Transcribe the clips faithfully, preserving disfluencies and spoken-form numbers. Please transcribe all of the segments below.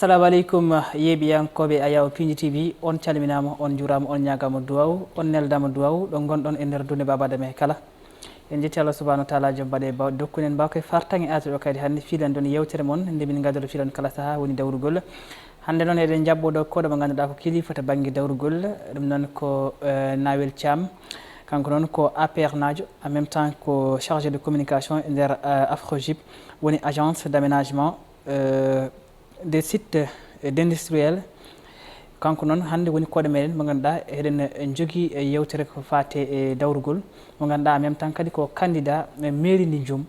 Assalamu aleykum, yeeɓiyankooɓe Ayaw Pinji T V, on calminaama, on njuuraama, on ñaagaama duwaw, on neldaama duwaw, ɗo ngonɗon e nder dunde Baaba Adama e kala. En njetti Allah subhanahu wa taala, joom baɗe baw-, dokkunen mbawka e fartaŋŋe aade ɗo kadi hannde fiilan ɗon yewtere mon, nde min ngaddoto fiilan kala saha woni dawrugol. Hannde noon eɗen njaɓɓo ɗo koɗo mo ngannduɗaa ko kilifa to bannge dawrugol, ɗum noon ko, eh, Nawel Thiam. Kanko noon ko A P R naajo, en même temps ko chargé de communication e nder, eh, AFROGIP, woni agence d'aménagement, eh, des sites, eh, d'industriel. Kanko noon hannde woni koɗo meɗen mo ngannduɗaa eɗen, eh, njogii, eh, yewtere ko faate e dawrugol, mo ngannduɗaa en même temps kadi ko candidat, eh, mairie ndi Joum.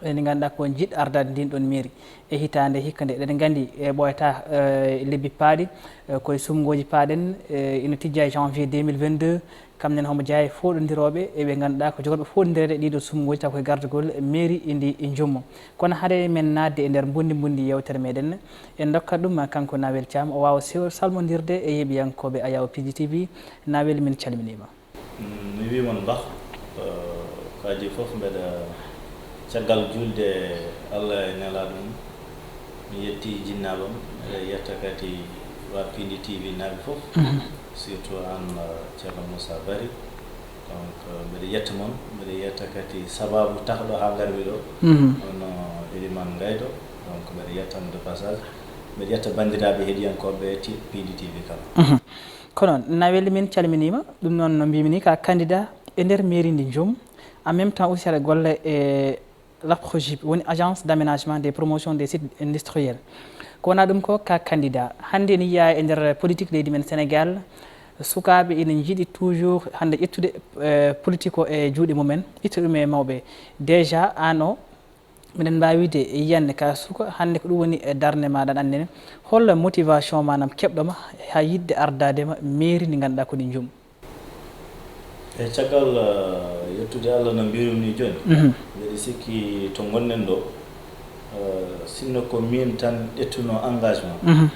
Eɗen ngannduɗaa ko jiɗɗo ardaade ndin ɗon mairie e hitaande hikka nde. Eɗen nganndi e ɓooyata, eh, lebbi paaɗi, eh, koye sumngooji paaɗen, eh, ina tijja e janvier deux mille vingt-deux, kam nen homo jeyaa e fooɗondirooɓe e ɓe ngannduɗaa ko jogorɓe fooɗondireede e ɗiɗo sumngooji taw koye gardagol mairie ndi e Joum. Kono hade men naatde e nder mbundi mbundi yewtere meɗen, en ndokkat ɗum kanko Nawel Thiam, o waawa sew-, salmondirde e yeeɓiyankooɓe Ayaw Pinji T V. Nawel, min calminiima. Mm, mi wii mon mbah, eh, ko adii fof mbeɗa, caggal juulde Allah e nelaaɗo mum, mi yetti jinnaaɓe am, mbeɗa yetta kadi waa Pinji T V naaɓe fof, mhm, surtout aan, eh, Ceerno Moussa Bari. Donc, eh, mbeɗa yetta mon, mbeɗa yetta kadi sabaabu tahɗo haa ngarmi ɗo, mhm, hono Elimane Ngaydo. Donc, mbeɗa yetta mo de passage, mbeɗa yetta banndiraaɓe heɗiyankooɓe ti-, Pinji T V kala. Mhm. Kono Nawel, min calminiima. Ɗum noon no mbiimi ni, ka candidat e nder mairie ndi Joum, en même temps aussi aɗa golla e l'APROGIP, woni Agence d'aménagement des promotions des sites industriels. Ko wonaa ɗum ko ka candidat. Hannde ene yiyaa e nder politique leydi men Sénégal, sukaaɓe ina njiɗi toujours hannde ƴettude, eh, politique o e juuɗe mumen, itta ɗum e mawɓe. Déjà aan o, miɗen mbaawi wiide e yiyannde ka suka, hannde ko ɗum woni e darnde maaɗa annene. Hol motivation maanaam keɓɗo ma haa yiɗde ardaade ma mairie ndi ngannduɗaa ko ndi Joum? E caggal, eh, yettude Allah no mbirum ni jooni, mhm, mbeɗa sikki to ngonɗen ɗo, eh, sinno ko min tan ƴettuno engagement, mhm,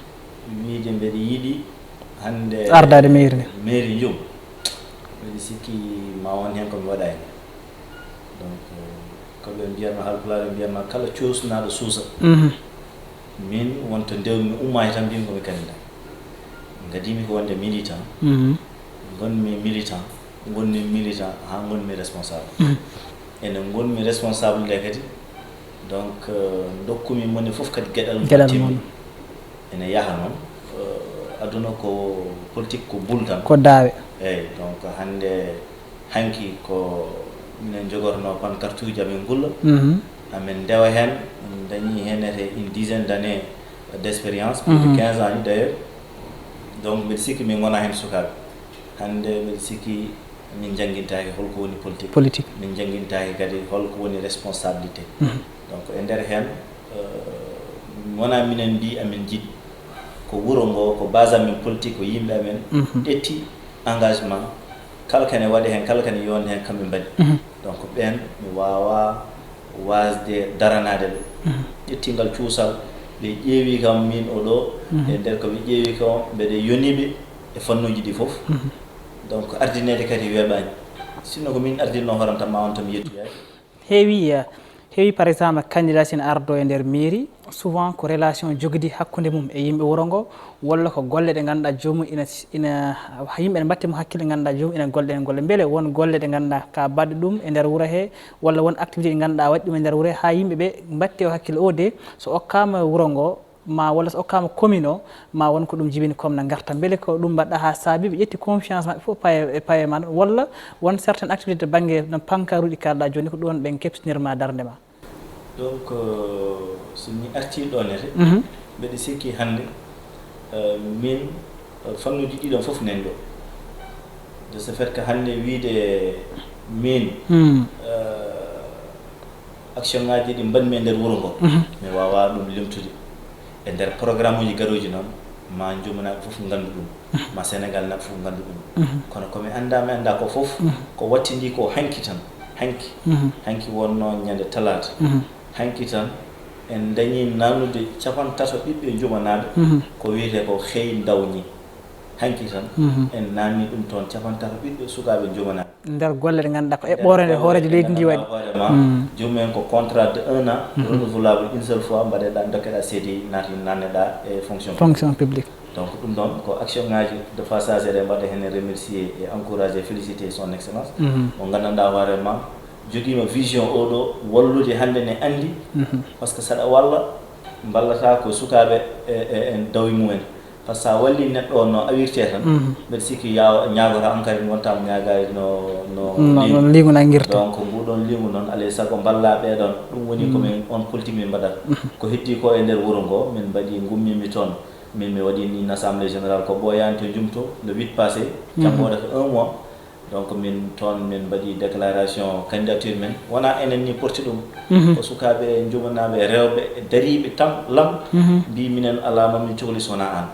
wiide mbeɗa yiɗi hannde ardaade mairie ndi, mairie Joum, mbeɗa sikki ma won heen ko mi waɗaani. Donc, eh, ko ɓe mbiyatno, Haalpulaar ɓe mbiyatno, kala cuusnaaɗo suusa. Mhm. Min wonto ndewmi, mi ummaaki tan mbimi ko mi candidat. Ngadimi ko wonde militant. Mhm. Ngonmi militant, ngonmi militant haa ngonmi responsable. Mhm. Ene ngonmi responsable nde kadi, donc, eh, dokkumi moni fof kadi geɗal mum. Geɗal timmi mum. Ene yaha noon, eh, aduna ko politique, ko boule tan. Ko daawe. Eeyi, donc hannde, hanki ko minen njogorno pankartuuji amin ngulla. Mhm. Amin ndewa heen, min dañi heen ete une dizaine d'années d'expérience, plus de, mhm, quinze ans ni d'ailleurs. Donc mbeɗa sikki min ngona heen sukaaɓe. Hannde mbeɗa sikki min njanngintaake holko woni politique. Politique. Min njanngintaake kadi holko woni responsabilité. Mhm. Donc e nder heen, eh, wonaa minen mbii amin njiɗi. Ko wuro ngo, ko base amin politique, ko yimɓe amen, mhm, ƴetti engagement. Kala kene waɗi heen, kala kene yonde heen, kamɓe mbaɗi. Mhm. Donc ɓeen mi waawaa waasde daranaade ɓe. Mhm. Ƴetti ngal cuusal, ɓe ƴeewi kam min o ɗo, mhm, e nder ko ɓe ƴeewi kam, mbeɗa yoni ɓe e fannuuji ɗi fof. Mhm. Donc ardineede kadi weeɓaani. Sinno ko min ardinno hooram tan, ma on tan mi yettoyaaki. Heewi, eh, heewi, par exemple, candidat ina ardo e nder mairie, souvent ko relation jogidi hakkunde mum e yimɓe wuro ngo, walla ko golle ɗe ngannduɗaa joomum ina, ina, yimɓe ene mbatte mo hakkille, ngannduɗaa joomum ina golle ɗen golle. Mbele won golle ɗe ngannduɗaa ka baɗɗo ɗum e nder wuro he, walla won activité ɗi ngannduɗaa waɗi ɗum e nder wuro he, haa yimɓe ɓe mbatte o hakkille o de, so okkaama wuro ngo, ma walla so okkaama commune o, ma won ko ɗum jibini comme na ngarta. Mbele ko ɗum mbaɗɗa haa saabi ɓe ƴetti confiance maɓɓe fof paye, e paye ma, walla won certaine activité to bannge no pankaruuji kalɗa jooni, ko ɗoon ɓe keɓtinirma darnde ma? Donc, euh, so mi artii ɗo nete, mhm, mbeɗa sikki hannde, euh, min, euh, fannuuji ɗiɗon fof nani ɗo. De ce fait que hannde wiide min, hmm, euh, action ŋaaji ɗi mbaɗmi e nder wuro ngo, mhm, mi waawaa ɗum limtude. E nder programme uji garooji noon, ma Njuumanaaɓe fof nganndu ɗum, mhm, ma Senegaal naaɓe fof nganndu ɗum. Mhm. Kono ko mi anndaa, mi anndaa ko fof, mhm, ko wattindii ko hanki tan. Hanki. Mhm. Hanki wonnoo ñande talaata. Mhm. Hanki tan, en dañii nanude capanɗe tato ɓiɓɓe Njuumanaaɓe, mhm, ko wiyetee ko Xëy Ndaw Ñi. Hanki tan, en naamni ɗum toon capanɗe tati ɓiɓɓe sukaaɓe njumanaaɓe. Nder golle ɗe ngannduɗaa ko eɓɓoore nde hooreejo leydi ndi waɗi. Hoore ma, joomum en ko contrat de un an, renouvelable une seule fois, mbaɗeɗaa, ndokkeɗaa C D I, naati, nanneɗaa e fonction publique. Fonction publique. Donc, ɗum ɗoon ko action ŋaaji de passage, eɗen mbaɗa heen remercier et encourager, féliciter son excellence. Mo nganndanɗaa hoore ma, jogiima vision oɗo wallude hannde ne anndi, parce que saɗa walla, mballata ko sukaaɓe e, e, en dawi mumen. Par ce que sa walli neɗɗo on no awirte tan, mbeɗa sikki yaw-, ñaagota on kadi wonta mo ñaagaani no, no liingu. No liingu nangirta. Donc, nguɗon liingu noon, alay sago mballa ɓeɗon. Ɗum woni ko min, on politique min mbaɗata. Ko heddi ko e nder wuro ngo, min mbaɗi, ngummimi toon. Min mi waɗi ni assemblée générale ko ɓooyaani to Jumto, le huit passé, janngo waɗata un mois. Donc, min toon, min mbaɗi déclaration candidature men. Wonaa enen ni porti ɗum. Ko sukaaɓe njumanaaɓe rewɓe dariiɓe tan lam, mbi minen alaa mo min cohli so wonaa aan.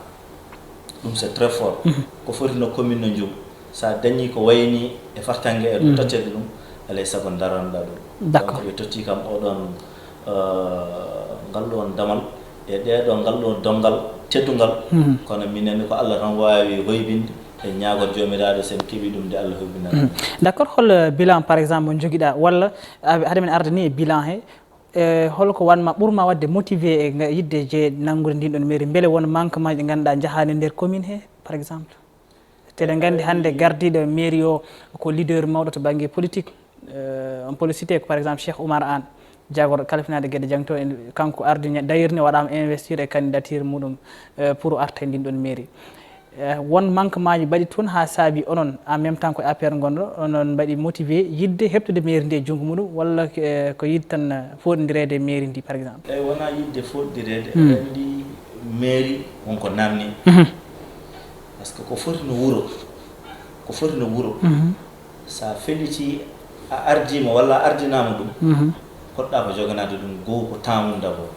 Ɗum c'est très fort. Ko foti no commune no Njum. Sa dañi ko wayni e fartange e ɗum, tottede ɗum, alay sago daranɗa ɗum. D'accord. Donc, ɓe totti kam oɗon, euh, ngal ɗon damal, e ɗeɗo ngal ɗo donngal teddungal. Kono minen ko Allah tan waawi hoybinde. E ñaagol Joomiraaɗo, so en keɓii ɗum, nde Allah hoybinana en. D'accord, hol bilan, par exemple, mo njogiɗaa, walla, a, hade men arde ni e bilan he, e holko wanma, ɓurma waɗde motivé e nga-, yiɗde je nanngude ndin ɗon mairie? Mbele won manquement ji ɗi ngannduɗaa njahaani nder commune he, par exemple? Te eɗen nganndi hannde gardiiɗo mairie o ko leader mawɗo to bannge politique. Euh, on peut le citer ko, par exemple, Cheikh Oumar Anne, jagorɗo kalfinaade Guédé Jangto, en, kanko ardi ne, d'ailleurs ne waɗaama investir e candidature muɗum, euh, pour arta e ndin ɗon mairie. Euh, won manquement ji mbaɗi toon haa saabi onon, en même temps ko A P R ngonɗo, onon mbaɗi motivé yiɗde heɓtude mairie ndi e junngo muɗum, walla, euh, ko yiɗ tan, euh, fooɗondireede e mairie ndi, par exemple? Eyi, wonaa yiɗde fooɗondireede. Aɗa anndi mairie wonko naamni. Parce que ko foti no wuro, ko foti no wuro. Sa felliti, a ardiima walla a ardinaama ɗum, poɗɗa ko joganaade ɗum, goo ko temps mum d'abord.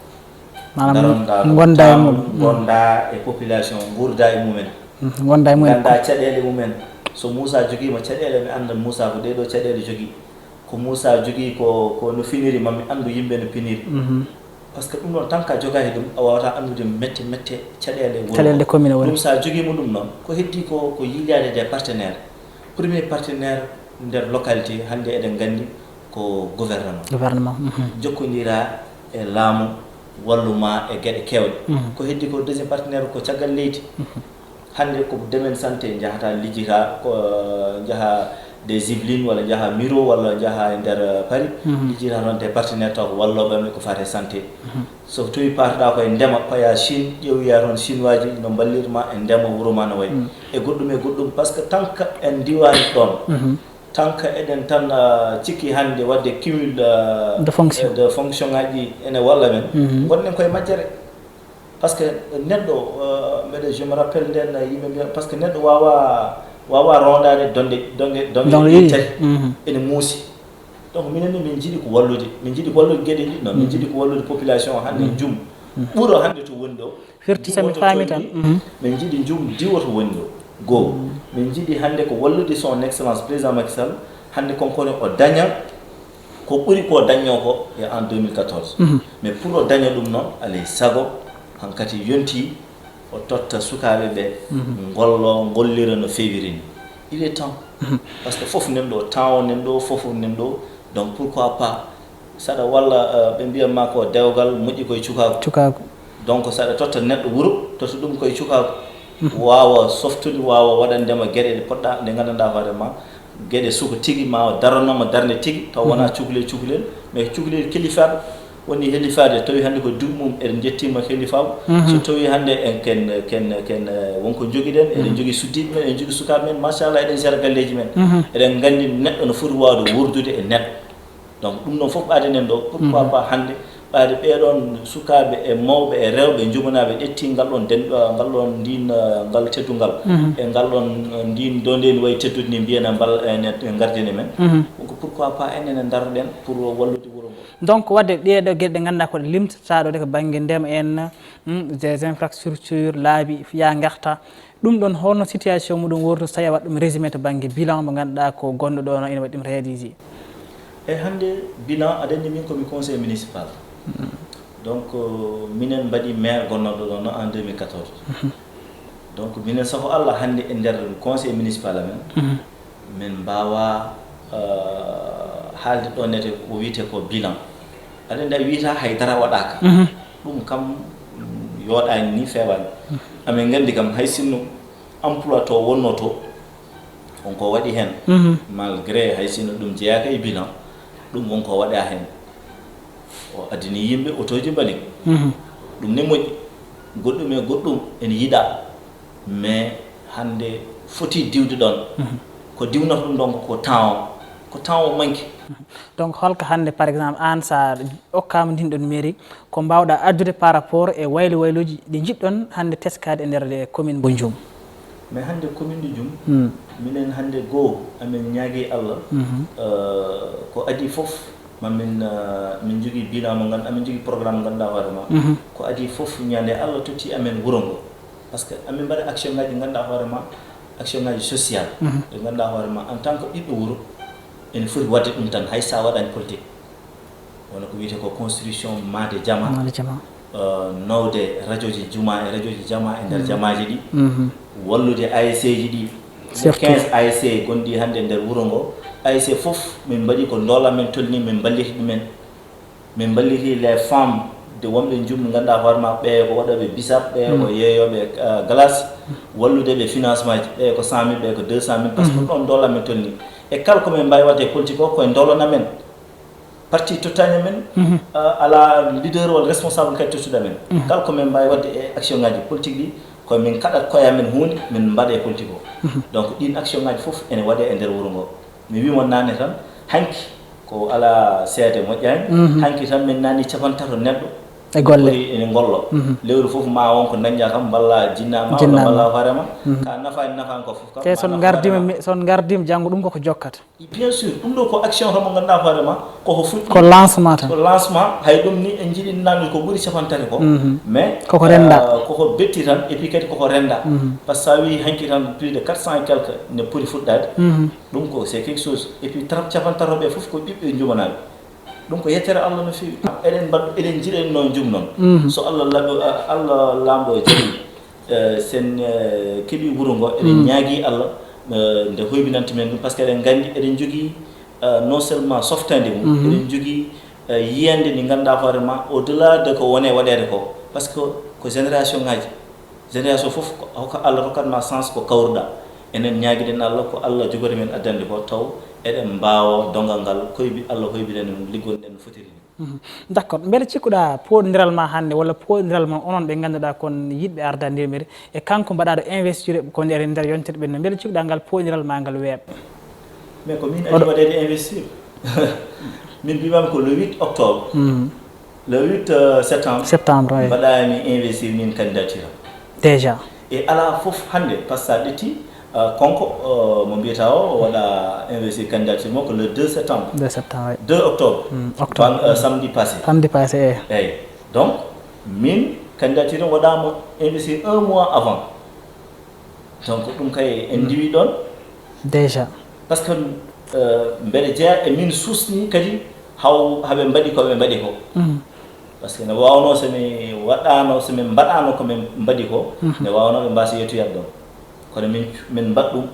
Maanaam, daronɗa ɗum, ngonda e temps mum, mum, ngonda e population, nguurda e mumen. Ngonda e mumen. Ngannda caɗeele mumen. So Moussa jogiima caɗeele, mi annda Moussa ko ɗee ɗoo caɗeele jogii. Ko Moussa jogii ko, ko no finiri, ma mi anndu yimɓe no piniri. Parce que ɗum ɗon, tant que a jogaaki ɗum, a waawataa anndude mette, mette caɗeele wuro. Caɗeele ngo. Commune woni. Ɗum, so a jogiima ɗum noon, ko heddi ko, ko yiylaade des partenaires. Premier partenaire nder localité, hannde eɗen nganndi ko gouvernement. Gouvernement, mhm. Jokkondiraa e laamu, wallu ma e geɗe keewɗe. Mhm. Ko heddi ko deuxième partenaire ko caggal leydi. Mhm. Hannde ko domaine santé, njahata lijjita, ko, njaha des Yvelines, walla njaha Miro, walla njaha e nder, eh, Paris, mhm, lijjita toon des partenaires taw ko wallooɓe ɓe ko fate santé. Mhm. So tawi paatoɗaa ko e ndema, paya Chine, ƴeewoya toon Chinois ji no mballirma e ndema, wuro ma no wayi. Mm. E goɗɗum e goɗɗum, parce que tant que en ndiwaani ɗoon, mhm, tant que eɗen tan, ah, cikki hannde waɗde cumul, ah, de fonction, de fonction ngaji ene walla men, mhm, ngonɗen koye majjere. Parce que neɗɗo, euh, mbeɗa, je me rappelle nden, yimɓe mbiya, parce que neɗɗo wawa, wawa rondaade donde, donge, donge ɗe tati, mhm, ene muusi. Donc, minen ni, min njiɗi ko wallude, min njiɗi ko wallude geɗe ɗiɗi, non, min, mhm, njiɗi ko wallude population o hannde, mhm, Njum. Mhm. Ɓuro hannde to woni ɗo. Firti so mi faami tan. Mhm. Min njiɗi Njum diwo to woni ɗo. Goo. Mhm. Min njiɗi hannde ko wallude son excellence président Macky Sall, hannde konkone o daña ko ɓuri ko dañnoo ko e en deux mille quatorze. Mhm. Mais pour o daña ɗum noon, alay sago, hankadi yonti o totta sukaaɓe ɓe, mhm, ngollo, ngollira no feewiri ni. Il est temps. Mhm. Parce que fof nen ɗo, temps o nen ɗo, fof nen ɗo. Donc, pourquoi pas, saɗa walla, euh, ɓe mbiyan ma ko dewgal moƴƴi koye cukaagu. Cukaagu. Donc, saɗa totta neɗɗo wuro, totta ɗum koye cukaagu. Mhm. Waawa softude, waawa waɗandema geɗe ɗe poɗɗa, ɗe nganndanɗaa hoore ma, geɗe suka tigi, ma o daranoma darnde tigi, taw wona, mhm, cukalel cukalel, mais cukalel kilifaɗo woni helifaade, tawi hannde ko duuɓi mum, eɗen njettima helifaagu. Mhm. So tawi hannde en ken, ken, ken, eh, wonko njogiɗen, eɗen, mhm, njogii suddiiɓe men, eɗen njogii sukaaɓe men, machallah, eɗen jara galleeji men. Mhm. Eɗen nganndi neɗɗo no foti waawde wuurdude e neɗɗo. Donc, ɗum ɗon fof ɓaade nen ɗo, pourquoi, mhm, pas hannde ɓaade ɓeɗon sukaaɓe e mawɓe e rewɓe njumanaaɓe ƴetti ngal ɗon den-, ngal ɗon ndin, eh, ngal teddungal, mhm, e ngal ɗon, eh, ndin do nden wayi teddude ni mbiyana mbal, eh, ne, ne ngardini men. Mhm. Donc, pourquoi pas enen en ndaroɗen pour wallude wuro ngo. Donc, waɗde ɗee ɗoo geɗe ɗe ngannduɗaa ko ɗe limtataɗo de ko bannge ndema en, hmm, des infrastructures, laabi, yaa ngarta. Ɗum ɗon, holno situation muɗum woni, so tawi a waɗi ɗum résumé to bannge bilan mo ngannduɗaa ko gonɗo ɗo no ina waɗi ɗum réalisé? E hannde bilan, aɗa anndi min ko mi conseil municipal. Mm. Donc, euh, minen mbaɗi maire gonnooɗo ɗo no en deux mille quatorze. Mhm. Donc minen safo Allah hannde e nder conseil municipal amen, min mbaawa haalde ɗo nete ko wiyetee ko bilan. Aɗa anndi a wiyata hay dara waɗaaka. Ɗum kam yooɗaani ni feewaani. Amin nganndi kam hay sinno emploi to wonno to, on ko waɗi heen. Malgré hay sinno ɗum jeyaaka e bilan, ɗum won ko waɗa heen. O addini yimɓe otooji mbali. Ɗum ne moƴƴi. Goɗɗum e goɗɗum ene yiɗa. Mais hannde foti diwde ɗon. Ko diwnata ɗum ɗon ko temps o. Ko temps o manki. Donc holko hannde par exemple aan sa okkaama ndin ɗon mairie, ko mbawɗa addude par rapport e waylo wayloji ɗi njiɗɗon hannde teskaade e nder commune mbo Joum? Mais hannde commune de Joum, minen hannde goo amin ñaagi Allah, ko adii fof mamin min njogii bilan mo ngannduɗaa, amin njogii programme mo ngannduɗaa hoore ma. Ko adii fof ñande Allah totti amen wuro ngo. Parce que amin mbaɗa action ngaji ngannduɗaa hoore ma, action ngaji social. Ɗi ngannduɗaa hoore ma en tant que ɓiɓɓe wuro, ene foti waɗde ɗum tan hay sa waɗani politique. Wona ko wiyetee ko construction maade jama, nawde radioji juma e radioji jama e nder jamaaji ɗi, wallude ASC ji ɗi. Surtout quinze ASC gonɗi hannde e nder wuro ngo, ASC fof min mbaɗi ko ndoola men tolni, min mballiti ɗumen. Min mballiti les femmes de wonɓe jumɗi ngannduɗaa hoore ma, ɓe ko waɗooɓe bisap, ɓe ko yeeyooɓe glace, wallude ɓe financement ji, ɓe ko cent mille, ɓe ko deux cent mille, parce que ɗon ndoola men tolni. E kala ko min mbaawi waɗde e politique o koye ndoolana men. Parti tottani men, ala leader walla responsable kadi tottuɗo men. Kala ko min mbaawi waɗde e action ngaji politique ɗi, ko min kaɗat koye amen huunde min mbaɗa e politique o. Donc ɗin action ngaji fof ene waɗe e nder wuro ngo. Mi wii mon naane tan, hanki ko ala seede moƴƴaani. Hanki tan min naani capantato neɗɗo e golle ene ngollo. Lewru fof ma won ko dañƴa kam, mballa jinna ma walla mballa hoore ma. Ka nafaani nafaani ko fof kam. Te son ngardima, son ngardima janngo ɗum koko jokkata. Bien sûr, ɗum ɗo ko action tan mo ngannduɗaa hoore ma koko fuɗɗi. Ko lancement tan. Ko lancement, hay ɗum ni en njiɗi naamde ko ɓuri capantati ko. Mais koko renda, koko betti tan, et puis kadi koko renda. Parce que sa wii hanki tan plus de quatre cent et quelque ne poti fuɗɗaade. Ɗum ko c'est quelque chose. Et puis trente capantatoɓe fof ko ɓiɓɓe jumanaaɓe. Ɗum ko yettere Allah no feewi. Eɗen mbaɗ eɗen njiɗanno jum noon. So Allah laɓi Allah laamɗo jaɓi, sen keɓi wuro ngo, eɗen ñaagi Allah nde hoybinanta men ɗum, parce que eɗen nganndi eɗen njogii non seulement softande mum, eɗen njogii yiyande ndi ngannduɗaa hoore ma au delà de ko wone waɗeede ko, parce que ko génération ngaji. Génération fof ko hokka Allah rokkatma chance ko kawruɗa. Enen ñaagiɗen Allah ko Allah jogori men addande ko taw eɗen mbaawa dongal ngal koybi Allah hoybinani mum liggonɗen no fotiri ni. D' accord, mbele cikkuɗa pooɗondiral ma hannde walla pooɗondiral ma onon ɓe ngannduɗaa kon yiɗɓe ardandirmiri e kanko mbaɗaɗo investir ko nder nder yontere ɓenno, mbele cikkuɗa ngal pooɗondiral ma ngal weeɓa? Mais ko min adi waɗede investir. Min mbimami ko le huit octobre. Le huit septembre. Septembre, oui. Mbaɗami investir min candidature. Déjà. E ala fof hannde par ce que sa ƴetti konko mo mbiyata o waɗa investir candidature mo ko le deux septembre. Deux septembre, oui. Deux octobre. Octobre. Samedi passé. Samedi passé, eyi. Eyi. Donc min candidature o waɗama investir un mois avant. Donc ɗum kay en ndiwi ɗon. Déjà. Par ce que mbeɗa jeeya e min susni kadi haw haɓe mbaɗi ko ɓe mbaɗi ko. Par ce que ne wawno so mi waɗano so min mbaɗano ko min mbaɗi ko, ne wawno ɓe mbasa yettoyat ɗon. Kono min min mbaɗ ɗum,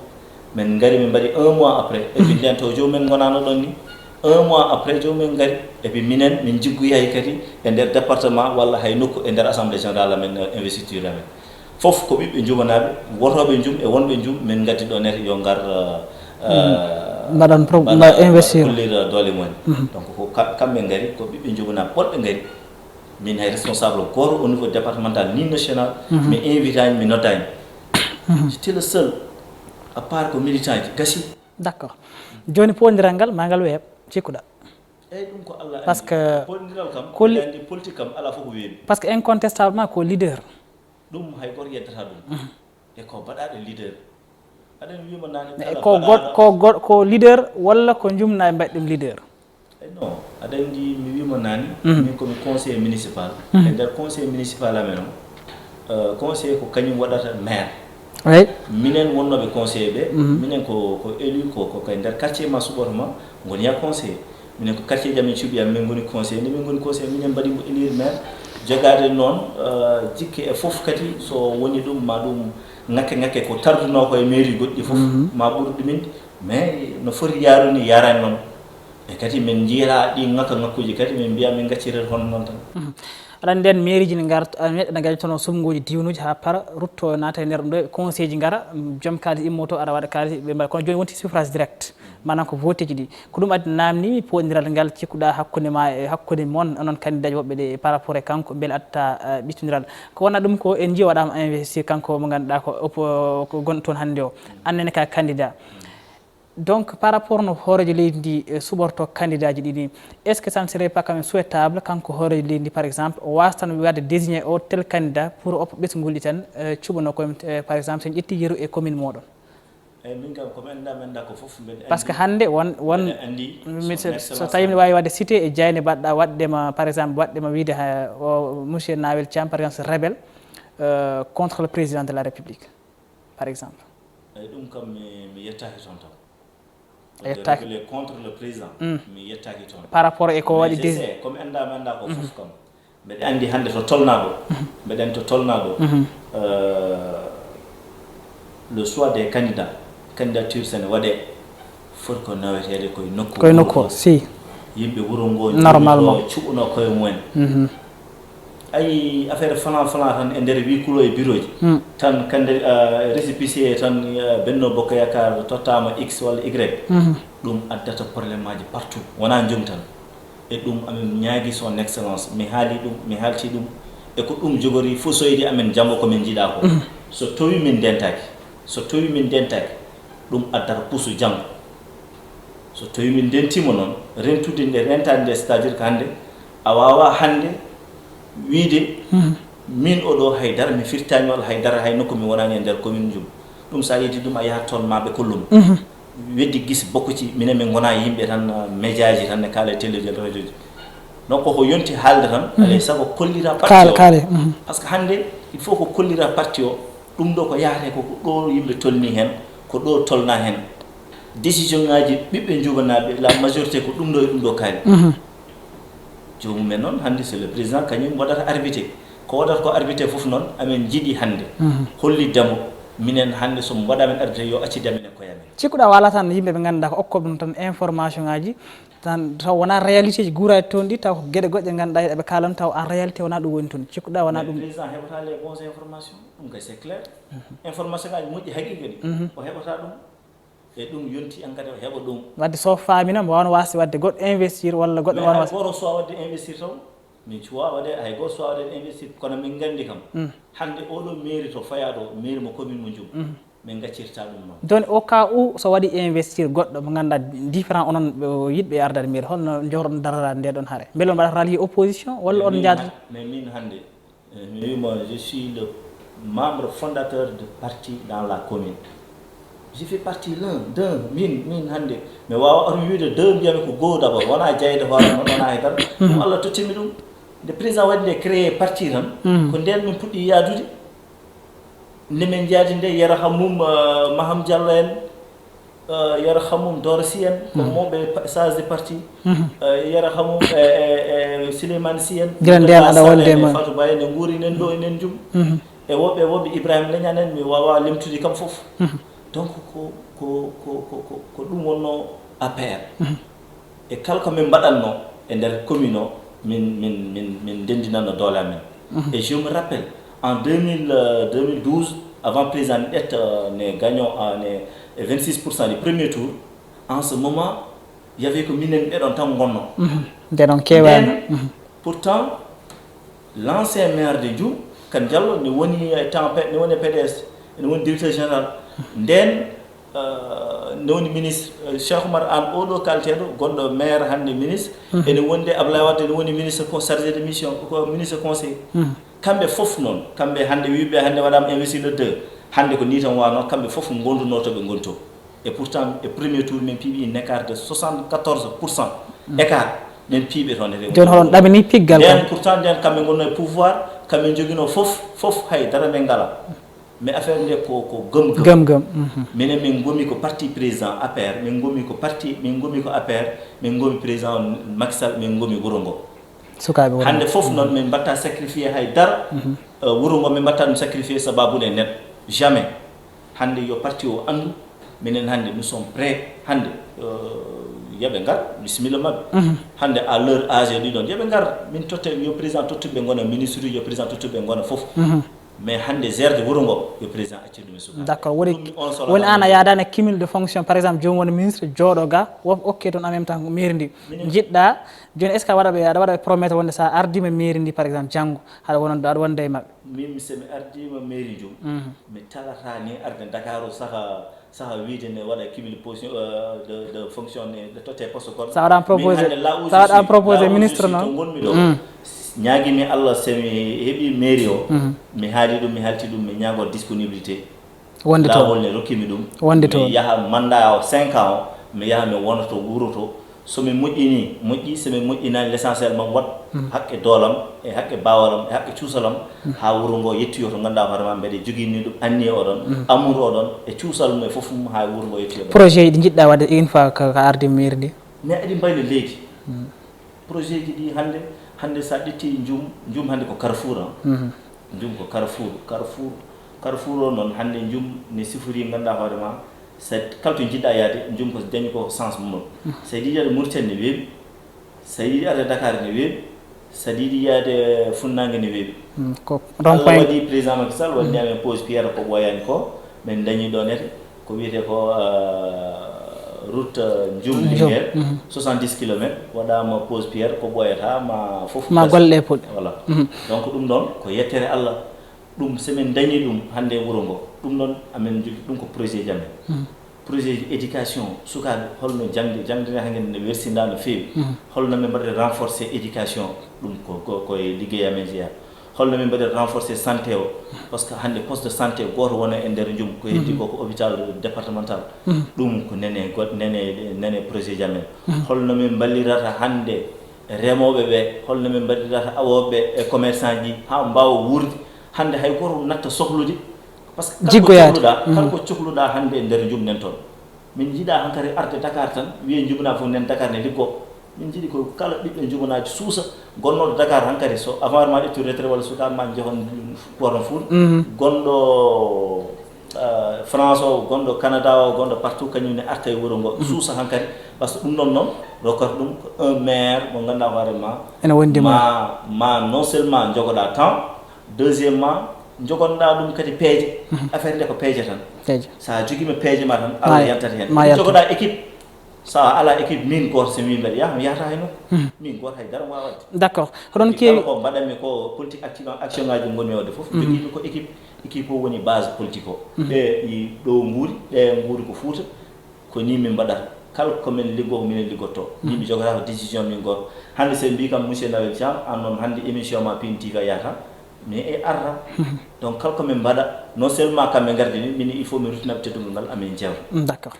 min ngari min mbaɗi un mois après, et puis nden taw jomumen gonano ɗon ni. Un mois après jomumen ngari, et puis minen min jiggoyay kadi e nder département walla hay nokku e nder assemblée générale amen investiture amen. Fof ko ɓiɓɓe jumanaaɓe, wotooɓe jum e wonɓe jum min ngaddi ɗo nete yo ngar. Mbaɗan investir. Kollira doole mumen. Donc ko kamɓe ngari, ko ɓiɓɓe jumanaaɓe ɓolɓe ngari. Min hay responsable gooto au niveau départemental ni national mi invitani, mi noddani. C'était le seul. À part ko militant ji gasi. D' accord. Jooni poondiral ngal ma ngal weeɓ cikkuɗa? Eyi ɗum ko Allah. Parce que poondiral kam ko li- andi politique kam ala fof ko weeɓi. Parce que incontestablement ko leader. Ɗum hay goto yeddata ɗum. E ko baɗaɗo leader. Aɗen wima nani kala ko got ko got ko leader walla ko jumna e mbaɗi ɗum leader? Eyi non, aɗa andi mi wima nani min komi conseiller municipal. E nder conseil municipal amen o, conseiller ko kañum waɗata maire. Eyi. Minen wonnoɓe conseiller ɓe, minen ko ko élu ko ko kay nder quartier ma suɓoto ma, ngoni ya conseiller. Minen ko quartier ji amen cuuɗi amen min ngoni conseiller, nde min ngoni conseiller minen mbaɗi mo élire maire. Jogaade noon, eh, jikke e fof kadi, so woni ɗum, ma ɗum ŋakke ŋakke ko tardunoo ko e mairie goɗɗi fof, ma ɓur ɗumen, mais no foti yaarude ni yaaraani noon. E kadi min njiyataa ɗi ŋakka ŋakkuuji kadi, min mbiya min ngaccirat hono noon tan. Aɗa anndi en mairie ji ne ngar, neɗɗo ne gaña toon suɓngooji diwnuuji haa para, rutto naata e nder ɗum ɗo, conseil ji ngara, joom kaalis immoto, ara waɗa kaalis, ɓe mbaɗa. Kono jooni wonti suffrage direct, maanaam ko vote ji ɗi. Ko ɗum addi naamni poondiral ngal cikkuɗaa hakkunde ma e hakkunde mon, onon candidat ji woɓɓe ɗe par rapport e kanko, mbele addataa, eh, ɓittondiral. Ko wona ɗum ko en njii waɗaama investir kanko mo ngannduɗaa ko oppo-, ko gonɗo toon hannde o. Aan nene ka candidat. Donc, par rapport no hooreejo leydi ndi, eh, suɓorto candidat ji ɗi ni, est-ce que ça ne serait pas quand même souhaitable kanko hooreejo leydi ndi, par exemple, o waasa tan waɗde désigner o tel candidat pour oppo ɓesngu ngol tan, eh, cuɓano koye, eh, par exemple, so en ƴetti yeru e commune mooɗon? Eeyi, min kam, ko mi anndaa, mi anndaa ko fof, mbeɗa anndi. Parce que hannde won, won, mbeɗa anndi, mi, son so, so excellence tawi mi waawi waɗde cité e jayne mbaɗɗa, waɗde ma, par exemple, waɗde ma wiide ha, o, monsieur Nawel Thiam, par exemple, rebelle, euh, contre le président de la République, par exemple. Eeyi, ɗum kam mi, mi yettaaki toon tan. A yettaaki. Rebelle contre le président, mi yettaaki toon. Par rapport e ko waɗi dé- ko mi anndaa, mi anndaa ko fof kam. Mbeɗa anndi hannde to tolnaa ɗo. Mbeɗa anndi to tolnaa ɗo. Euh, le choix des candidats, candidature sene waɗe, foti ko naweteede koye nokku. Koye nokku o, si. Yimɓe wuro ngo, normalement, cuɓuno koye mumen. Ayi, affaire falan falan tan e nder huis clos e bureau ji. Tan kande, euh, récépissé tan, euh, Benno Bokk Yaakaar tottaama X walla Y. Ɗum addata problémeaji partout. Wonaa joom tan. E ɗum, amin ñaagi son excellence. Mi haali ɗum, mi haalti ɗum. E ko ɗum jogori fof soyde amen janngo ko min njiɗaa ko. So tawi min ndentaaki, so tawi min ndentaaki, ɗum addata pusu janngo. So tawi min ndentiima noon, rentude nde rentaade nde, c'est-à-dire que hannde a waawaa hannde wiide, min oɗo hay dara mi firtaani walla hay dara, hay nokku mi wonaani e nder commune Njum. Ɗum so a yeddii ɗum, a yahat toon ma ɓe kollu ma. Weddi gis bokkuci, minen min ngonaa yimɓe tan, uh, médiaji tan ne kaala e télévision, radioji. Donc ko ko yonti haalde tan, alay sago kollira parti o. Kaale, kaale. Parce que hannde il faut ko kollira parti o, ɗum ɗo ko yahate ko, ko ɗo yimɓe tolni heen, ko ɗo tolna heen. Décision ngaji ɓiɓɓe njubanaaɓe, la majorité ko ɗum ɗo e ɗum ɗo kaali. Joomumen noon, hannde c'est le président kañum waɗata arbitré. Ko waɗata ko arbitré fof noon, amin njiɗi hannde holliddemo, minen hannde so mo waɗa amen arbitré, yo accidu amen e koye amen. Cikkuɗaa wala tan yimɓe ɓe ngannduɗaa ko okkooɓe ɗum tan information ngaji, tan taw wonaa réalité ji guuraaɗi toon ɗi, taw ko geɗe goɗɗe ngannduɗaa eɓe kaalana, taw en réalité wonaa ɗum woni toon. Cikkuɗaa wonaa ɗum. Mais président heɓata les bons informations, ɗum kay c'est clair. Information ngaji moƴƴi haqiiqa ɗi, o heɓata ɗum. E ɗum yonti an kadi o heɓa ɗum. Wadde so faamino, mo waawno waasde waɗde goɗɗo investir walla goɗɗo. Mais waawno hay waasde gooto so waawde investir taw. Min cuwa waɗe, hay gooto so waawde investir, kono min nganndi kam. Hannde oɗo mairie to fayaa ɗo, mairie mo commune mo Njum. Min ngaccirta ɗum noon. Donc au cas où so waɗi investir goɗɗo mo ngannduɗaa différent onon ɓe o yiɗɓe ardaade mairie, holno njowron darora nde ɗon hare? Mbele on mbaɗata rallier opposition walla on njaada? Mais min hannde, eh, mi wiima, je suis le membre fondateur de parti dans la commune. Je fais partie l'un, d'un, min, min hannde. Mi waawa on wiide deux, mbiyami ko goo d'abord. Wonaa jeyde hoore am noon, wonaa hay dara. Ɗum Allah tottimi ɗum. Nde président waɗi nde créé parti tan, ko ndeen min puɗɗi yaadude. Nde min njaadi nde, Yero Hammum, eh, Maham Diallo en, eh, Yero Hammum Doro Sy en, ko mawɓe pa-, chargé de parti. Eh, Yero Hammum, eh, eh, eh, Souleymane Sy en, gila ndeen aɗa wonde e Fatou Ba en, nguuri enen ɗo, enen Njum. E woɓɓe, woɓɓe Ibrahima Leñan en, mi waawaa limtude kam fof. Donc ko, ko, ko, ko, ko, ko ɗum wonnoo A P R. E kala ko min mbaɗatnoo e nder commune o, min, min, min, min ndenndinatno doole amen. Et je me rappelle, en deux mille, euh, deux mille douze, avant président Ndet, euh, ne gagnant, euh, ne, e vingt-six pour cent du premier tour, en ce moment, il y avait que minen ɓeɗon tan ngonno. Nde ɗon keewaani. Pourtant, l'ancien maire de Ndioum, Kane Diallo, ne woni e temps P-, ne woni e P D S, ne woni directeur général. Nden, euh, ne woni ministre, euh, Cheikh Oumar Anne, oɗo kalteɗo, gonɗo maire hannde ministre, ene wondi e Abdoulaye Wade, ne woni ministre con-, chargé de mission, ko ministre conseil. Kamɓe fof noon, kamɓe hannde wiɓe hannde waɗama investir le deux, hannde ko ni tan wano, kamɓe fof gonduno to ɓe gonto. Et pourtant, e premier tour, min piiɓi un écart de soixante-quatorze pour cent. Écart, min piiɓe toon e rewo. Jooni hoɗon ɗamini piggal nden kam? Pourtant, nden kamɓe ngonno e pouvoir, kamɓe jogino fof, fof hay dara min ngala. Mais affaire nde ko, ko gëm gëm. Gëm gëm. Minen min ngomi ko parti président A P R, min ngomi ko parti, min ngomi ko A P R, min ngomi président Macky Sall, min ngomi wuro ngo. Sukaaɓe wuro. Hannde fof noon, min mbatta sacrifié hay dara. Eh, wuro ngo min mbatta ɗum sacrifié sababude neɗɗo, jamais. Hannde yo parti o anndu, minen hannde nous sommes prêts. Hannde eh, yoɓe ngar, bisimilla maɓɓe. Hannde à l'heure âge ɗiɗon, yoɓe ngar, min totte, yo président tottuɓe ngona ministre uji, yo président tottuɓe ngona fof. Mais hannde gérde wuro ngo, yo président accu ɗum e sukaaɓe. D'accord. Woni woni an a yaadani e cumul de fonction, par exemple, joomum woni ministre, jooɗo ga, wof okke toon en même temps mairie ndi. Jiɗɗa jooni, est ce que a waɗa ɓe, aɗa waɗa ɓe promettre wonde sa ardima mairie ndi, par exemple, janngo aɗa wonande, aɗa wonde e maɓɓe? Min, so mi ardima mairie jum, mi talata ni arde Dakar o saka saka wiide ne waɗa cumul position de, de fonction ne, de totte poste kon. Sa waɗan proposé, sa waɗan proposé ministre noon. To ngonmi ɗo, ñaagimi Allah, so mi heɓi mairie o, mi haali ɗum, mi halti ɗum, mi ñaago disponibilité. Wonde to lawol ne rokkimi ɗum. Wonde to mi yaha mandat o cinq ans o, mi yaha mi wona to wuuro to. So mi moƴƴini, moƴƴi. So mi moƴƴinani, l'essentiel mam waɗ haqqe doolam e haqqe baawalam e haqqe cuusalam, haa wuro ngo yettoyo to ngannduɗaa hoore ma mbeɗe joginni ɗum anniye oɗon, amour oɗon e cuusal mum e fof mum, haa wuro ngo yettoyo ɗon. Projet ji ɗi njiɗɗa waɗde une fois ka, ka ardi mairie ndi? Mais aɗi mbayli leydi. Projet ji ɗi hannde, hannde sa ƴetti Njum, Njum hannde ko carrefour an. Njum ko carrefour, carrefour, carrefour o noon hannde Njum ne sifori ngannduɗaa hoore ma, sa kala to jiɗɗa yaade, Njum ko dañi ko sens mum. Sa yiɗi yaade Mauritanie ne weeɓi, sa yiɗi arde Dakar ne weeɓi, sa yiɗi yaade funnaange ne weeɓi. Ko Allah waɗi président Macky Sall waɗni amen pose pierre ko ɓooyaani ko, min dañi ɗo nete ko wiyetee ko eh, route eh, Njum Linguère, soixante-dix kilomètres, waɗaama pose pierre ko ɓooyata ma fof. Ma golle ɗe puɗɗa. Voilà. Donc ɗum ɗon ko yettere Allah. Ɗum so min dañi ɗum hannde e wuro ngo, ɗum ɗon amin jogii ɗum ko projet ji amen. Projet ji éducation sukaaɓe, holno jaŋde, jaŋde ne hangen ne wersinda no feewi. Holno min mbaɗata renforcer éducation, ɗum ko, ko, ko e liggey amen jeyaa. Holno min mbaɗata renforcer santé o, parce que hannde poste de santé gooto wona e nder Njum, ko heddi ko, ko hôpital départemental. Ɗum ko nene, go- nene, nene projet ji amen. Holno min mballirata hannde remooɓe ɓe, holno min mbaɗirata awooɓe ɓe e commerçant ji haa mbaawa wuurde. Hannde hay gooto natta sohlude, parce que kala ko Jiggoyaade. Cohluɗaa, kala ko cohluɗaa hannde e nder Njum nen toon. Min njiɗaa hankadi arde Dakar tan, wiyee Njumnaa fof nen Dakar ne liggoo. Min njiɗi ko kala ɓiɗɗo Njumanaajo suusa, gonnooɗo Dakar hankadi, so avant ma ƴettu retraite walla sukaaɓe ma njehon gooto Fuuta, gonɗo eh, France o, gonɗo Canada o, gonɗo partout, kañum ne arta e wuro ngo, suusa hankadi, parce que ɗum ɗon noon, rokkata ɗum ko un maire mo ngannduɗaa hoore ma, Ene wondi ma. Ma, ma non seulement jogoɗaa temps, deuxièmement, jogonɗaa ɗum kadi peeje. Affaire nde ko peeje tan. Peeje. Sa jogima peeje ma tan, Ma- Allah yaltat heen. ma yaltat. Jogoɗaa équipe, sa ala équipe, min gooto, so min mbaɗi, yaha mi yahata heen o. Min gooto hay dara mo wawat. D'accord. Hoɗon keewi. Ko mbaɗanmi ko politique active, action ngaji ngonmi wadde fof, jogiimi ko équipe. Équipe o woni base politique o. Ɓe i ɗo nguuri, ɓe nguuri ko Fuuta. Ko ni min mbaɗata. Kala ko min liggo, ko minen liggotto. Min mi jogata ko décision min gooto. Hannde so mbi kam monsieur Nawel Thiam, an noon hannde émission ma Pin T V a yahata, mais e arta. Donc kala ko min mbaɗa, non seulement kamɓe ngardini min, il faut mi ruttinaɓe teddungal ngal, amin jewta. D'accord.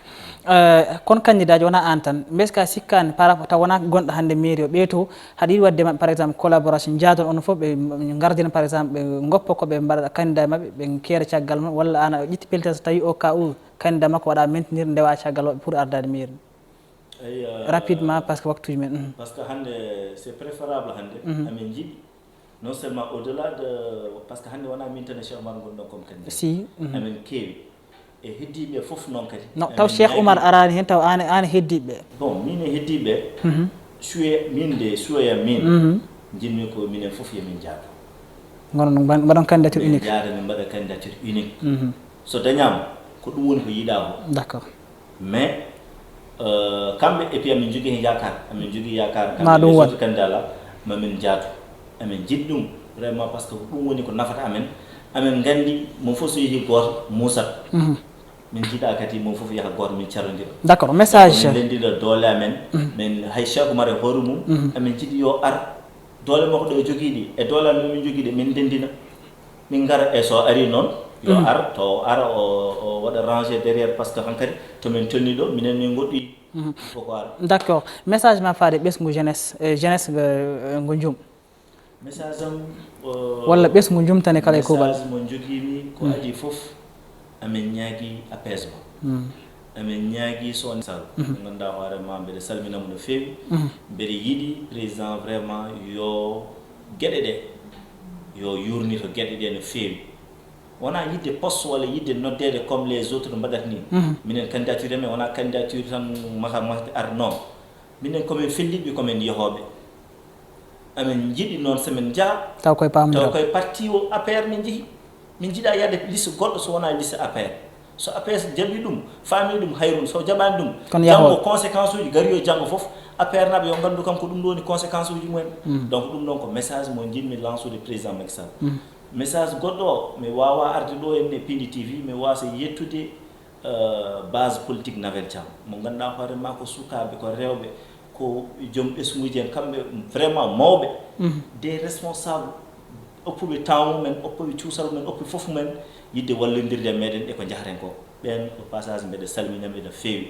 Eh, kono candidat ji wona an tan, mbeska sikkaani par rapport taw wona gonɗo hannde mairie o, ɓee to haɗa yiɗi waɗde maɓɓe par exemple collaboration, njaadon on fof ɓe ngardina par exemple ɓe ngoppa ko ɓe mbaɗa candidat maɓɓe, ɓe keera caggal mum, walla an a ƴetti pelletel so tawi au cas où candidat makko waɗa maintenir ndewa caggal maɓɓe pour ardade mairie? Eyi, eh, Rapidement parce que waktuji men. Mhm. Parce que hannde c'est préférable hannde amin njiɗi non seulement au delà de, parce que hannde wona min tan e Cheikh Oumar ngonɗon comme candidat. Si. Mhm. Amin keewi e heddiɓe fof noon kadi. No taw Cheikh Oumar arani hen, taw an, an heddiɓe? Bon, min e heddiɓe suwe min de suweya min, jinmi ko minen fof yemin jaado. Ngono mbaɗon candidature unique. Jaada min mbaɗa candidature unique. So dañama ko ɗum woni ko yiɗa ko. D'accord. Mais euh, kamɓe et puis amin jogui hen yakar, amin jogui yakar. Ma ɗum waɗ. Candidat la mamin jaatu, amin jiɗi ɗum vraiment parce que ɗum woni ko nafata amen. Amin gandi mo fof so yeehi goto musat. Min jiiɗa kadi mo fof yaha goto min carondira. D'accord, message. Min ndendira doole amen. Min hay Cheikh Oumar e hoore mum amin jiiɗi yo ar. Doole makko ɗe o jogui ɗi e doole amen min jogui ɗi min ndendina. Min ngara e so ari noon yo ar to o ara o waɗa rangé derrière parce que hankadi to min tolni ɗo minen min goɗɗoyi. Koko ara. D'accord, message ma faade ɓesngu jeunesse, jeunesse ngo jum. Message am. Walla ɓesngu jumtani kala e kuuɓal. Message mo jogiimi ko adii fof amin ñaagi apaisement. Emin ñaagii Sokhna Sall, mo ngannduɗaa hoore ma, mbeɗa salmina mo no feewi. Mbeɗa yiɗi président vraiment yo geɗe ɗe, yo yurnito geɗe ɗe no feewi. Wonaa yiɗde poste walla yiɗde noddeede comme les autres no mbaɗata ni. Minen candidature men wonaa candidature tan maka maka ar, non. Minen komin fellitɓe, komin yehooɓe. Amin njiɗi noon so min njaha, taw koye paamondiral, taw koye parti o A P R min njehi. Min njiɗa yahde liste goɗɗo so wonaa liste A P R. So A P R jaɓi ɗum, faami ɗum, hayrun. So jaɓaani ɗum, kono janngo yahooɓe, conséquence uji gari o janngo fof, A P R naɓe yo nganndu kam ko ɗum ɗo woni conséquence uji mumen. Donc ɗum ɗon ko message mo njiɗmi lansude président Macky Sall. Message goɗɗo o, mi waawaa arde ɗo henne Pindi T V, mi waasa yettude euh, base politique Navel Thiam, mo ngannduɗaa hoore ma ko sukaaɓe, ko rewɓe, ko joom ɓesnguuji en, kamɓe vraiment mawɓe, des responsables, oppuɓe temps mumen, oppuɓe cuusal mumen, oppuɓe fof mumen, yiɗde wallondirde e meɗen e ko njahten ko. Ɓeen, au passage, mbeɗa salmina ɓe no feewi.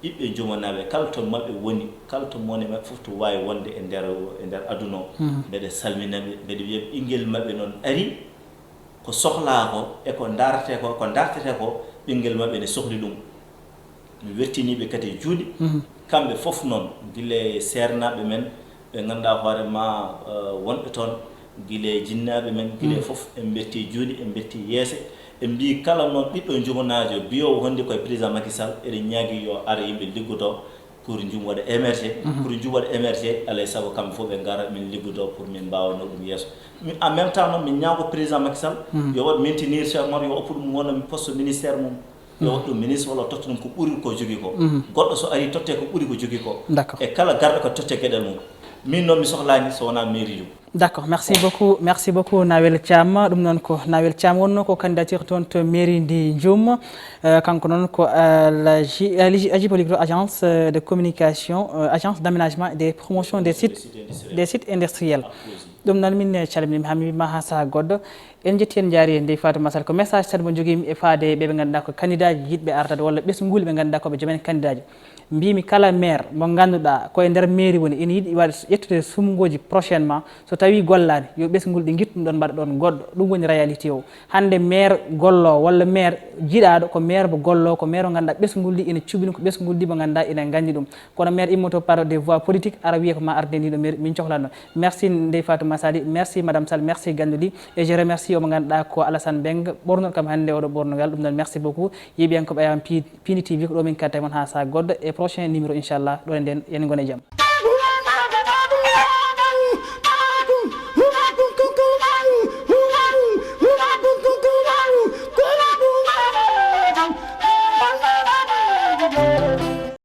Ɓiɓɓe Njumonaaɓe, kala to maɓɓe woni, kala to mone maɓɓe fof to waawi wonde e nder, e nder aduna o, mbeɗa salmina ɓe, mbeɗa wiya ɓinngel maɓɓe noon ari, ko sohlaa ko e ko ndaartee ko, ko ndaartetee ko, ɓinngel maɓɓe ne sohli ɗum. Mi wertinii ɓe kadi e juuɗe. Kamɓe fof noon, gila e seernaaɓe men, ɓe ngannduɗaa hoore ma, eh, wonɓe toon, gila e jinnaaɓe men, gila e fof, en mbetti juuɗe, en mbetti yeese. En mbii kala noon ɓiɗɗo Njumonaajo biyoowo honde koye président Macky Sall, eɗen ñaagii yo ar yimɓe liggodoo, pour Njuum waɗa émerger, pour Njuum waɗa émerger, alaa e sago kamɓe fof ɓe ngara, min liggodoo pour min mbaawanoo ɗum yeeso. Mi, en même temps noon, min ñaago président Macky Sall, yo waɗ maintenir Cheikh Oumar, yo oppu ɗum wona poste ministère mum, yo waɗ ɗum ministre walla o totta ɗum ko ɓuri ko jogii ko. Goɗɗo so ari totte ko ɓuri ko jogii ko. D'accord. E kala garɗo ko totte geɗal mum. Min noon mi sohlaani so wonaa mairie Njuum. D'accord, merci beaucoup, merci beaucoup Nawel Thiam. Ɗum noon ko Nawel Thiam wonno ko candidature toon to mairie ndi Djoum. Euh, kanko noon ko, euh, la J-, la J-, la J P O Ligro, agence, euh, de communication, euh, agence d'aménagement et de promotion des sites, des sites industriels. Ɗum noon min calminii ma, mi wiima haa sahaa goɗɗo. En njetti, en njaari, Ndeye Fatou Massal. Ko message tan mo njogiimi e faade ɓe ɓe ngannduɗaa ko candidat ji yiɗɓe artade walla ɓesnguuli ɓe ngannduɗaa ko ɓe joom en candidat ji. Mbiimi kala maire mo ngannduɗaa ko e nder mairie woni, ina yiɗi waɗ-, ƴettude sumngooji prochainement, so tawii gollaani, yo ɓesnguuli ɗi ngittu ɗum ɗoon, mbaɗa ɗoon goɗɗo. Ɗum woni réalité o. Hannde maire golloowo walla maire jiɗaaɗo ko maire mo golloowo, ko maire mo ngannduɗaa ɓesnguuli ɗi ina cuɓi ɗum, ko ɓesnguuli ɗi mo ngannduɗaa ina nganndi ɗum. Kono maire immoto par des voies politiques, ara wiye ko ma arde ndi ɗo mairie, min cohlano. Merci Ndeye Fatou Massali, merci Madame Sall, merci Gandou Ly. Et je remercie o mo ngannduɗaa ko Alassane Mbengue, ɓornol kam hannde oɗo ɓornugal. Ɗum noon, merci beaucoup. Yeeɓiyankooɓe Ayam Pi-, Pindi T V, ko ɗo min katta e mon haa sahaa goɗɗo e prochain numéro, inchallah. Ɗo e nden, yen ngon e jam.